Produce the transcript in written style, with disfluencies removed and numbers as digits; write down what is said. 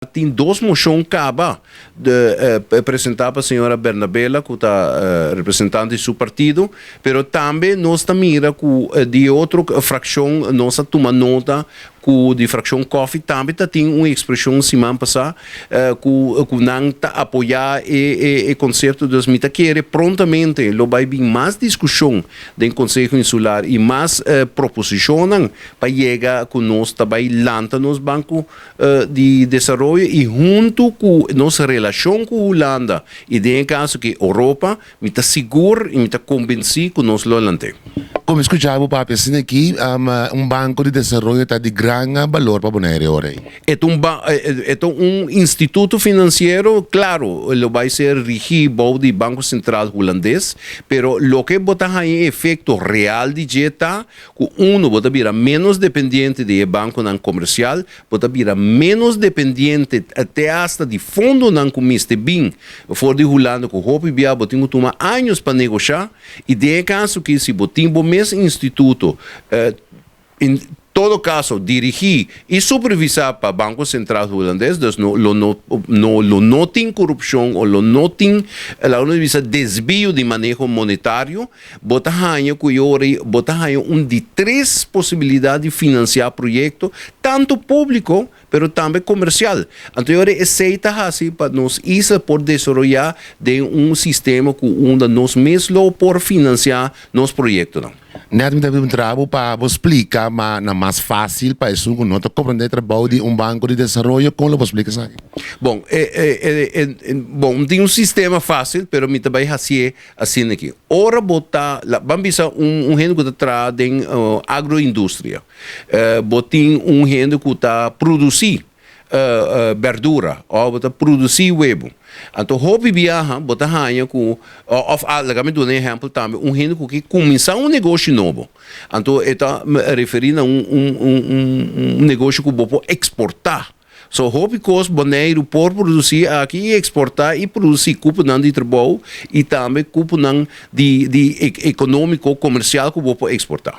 Tin dos moshon kaba di presentá pa señora Bernabela, ku ta representante di su partido, pero tambe nos ta mira ku di otro frakshon, nos a tuma nota ku di frakshon Coffie tambe ta tin un ekspreshon siman pasá ku nan ta apoyá e konsepto. Dus mi ta kere prontamente lo bai bin mas diskushon den Konseho Insular i mas proposishonnan pa yega ku nos ta bai lanta nos banko di desaroyo i huntu ku nos relashon ku Hulanda i den kaso ku Europa, mi ta sigur i mi ta konvensí ku nos lo lant'é. Komo skuchá bo papia asina aki, un banko di desaroyo ta di gran balor pa Bonaire ora ei. E ta un instituto finansiero, klaro, lo bai ser rigí bou di Banko Sentral Hulandes, pero loke bo ta haña efekto real di dje ta ku uno, bo ta bira menos dependiente di bankonan komersial, bo ta bira menos dependiente te hasta di fondonan ku mester bin for di Hulanda, ku hopi bia bo tin ku tuma aña pa negoshá. I den kaso ku si bo tin bo mes instituto, en todo kaso dirigí i supervisá pa Banko Sentral Hulandes, dus no, lo no, no, lo no tin korupshon òf lo no tin, la uno bisa, desvio di maneho monetario, bo ta haña ku bo ta haña un di tres posibilidat di finansiá proyekto, tantu públiko, pero tambe komersial. Anto, esei ta asina pa nos isla por desaroyá den un sistema ku unda nos mes lo por finansiá nos proyektonan. Net mi tambe trabo pa bo splika, ma na mas fásil pa esun ku no ta komprondé trabou di un banko di desaroyo, kon lo bo splika esaki? Bon, tin un sistema fásil, pero mi tambe hasié asina aki. Ora bo ta, ban bisa un hende ku ta traha den agroindustria. Bo tin un hende ku ta produsí berdura òf ta produsí webu. Anto hopi biaha, bo ta haña ku òf laga mi duna un ehèmpel tambe, un hende ku ke kuminsá un negoshi nobo. Anto e ta referí na un negoshi ku bo por eksportá. So hopi kos Boneiru por produsí aki i eksportá i produsí kuponan di trabou i tambe kuponan di ekonómiko komersial ku bo por eksportá.